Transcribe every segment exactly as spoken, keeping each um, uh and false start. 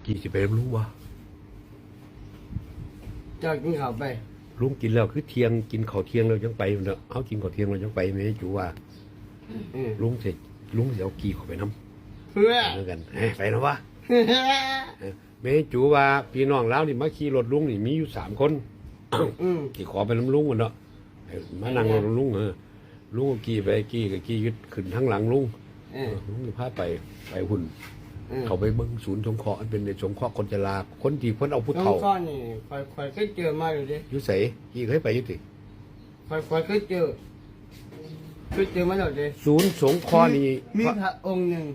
กี่สิไปนำลุงบ่ เจ้ากินข้าวไป ลุงกินแล้วคือเที่ยง กินข้าวเที่ยงแล้วจั่งไปเนาะ เฮากินข้าวเที่ยงแล้วจั่งไป แม่นจูว่า อืม ลุงสิ ลุงสิเอากี่เข้าไปนำ เพื่อ เหมือนกัน เอ้ย ไปนำวะ เอ้ย แม่นจูว่าพี่น้องลาวนี่มาขี่รถลุงนี่มีอยู่สามคน อืม สิขอไปนำลุงกันเนาะ เอ้ย มานั่งรถลุง เออ ลุงเอากี่ไป กี่ก็กี่ยึดขึ้นทางหลังลุง เออ ลุงสิพาไป ไปหุ่น เออ เขาไปเบิ่งศูนย์สงเคราะห์ มันเป็นในสงเคราะห์คนชรา คนที่เพิ่นเอาผู้ น้อง เฒ่า ก้อนนี่คอยคอยเคยเจอมาอยู่เด้ อยู่ไส กี่เคยไปอยู่ติ คอยคอยเคยเจอเคยเจอมาแล้วเด้ ศูนย์สงเคราะห์นี่ มีพระองค์หนึ่ง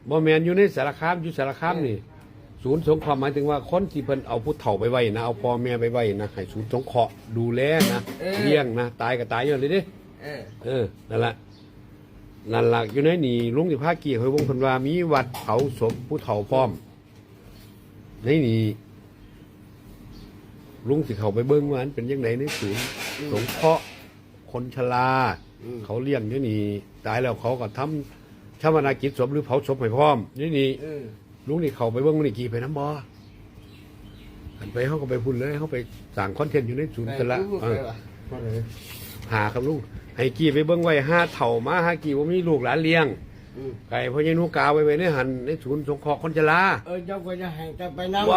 บ่แม่นอยู่ในสารคาม อยู่สารคามนี่ ศูนย์สงเคราะห์หมายถึงว่าคนที่เพิ่นเอาผู้เฒ่าไปไว้นะ เอาพ่อแม่ไปไว้นะ ให้ศูนย์สงเคราะห์ดูแลนะ เออ เลี้ยงนะ ตายก็ตายอยู่เลยเด้ เออ เออ นั่นละ นั่นละ อยู่ในนี่ลุงสิพากี่ให้วงเพิ่นว่ามีวัดเผาศพผู้เฒ่าพร้อม ในนี่ลุงสิเข้าไปเบิ่งว่ามันเป็นจั่งใดในศูนย์สงเคราะห์คนชรา อืม เขาเลี้ยงอยู่นี่ ตายแล้วเขาก็ทำชาปนกิจศพหรือเผาศพให้พร้อม นี่นี่ เออ ลุงนี่เข้าไปเบิ่งนี่กี่ไปนำบ่ คันไปเฮาก็ไปพุ่นเลย เฮาไปสร้างคอนเทนต์อยู่ในศูนย์กันละ ไปรู้ เอ ไป อ วะ หาครับลุง ให้กี่ไปเบิ่งไว้ หาเฒ่ามา หากี่บ่มีลูกหลานเลี้ยง อืม ไก่พ่อใหญ่หนูกาไว้ไว้ในหั่น ในศูนย์สงเคราะห์คนชรา เออเจ้าก็จะให้เจ้าไปนำ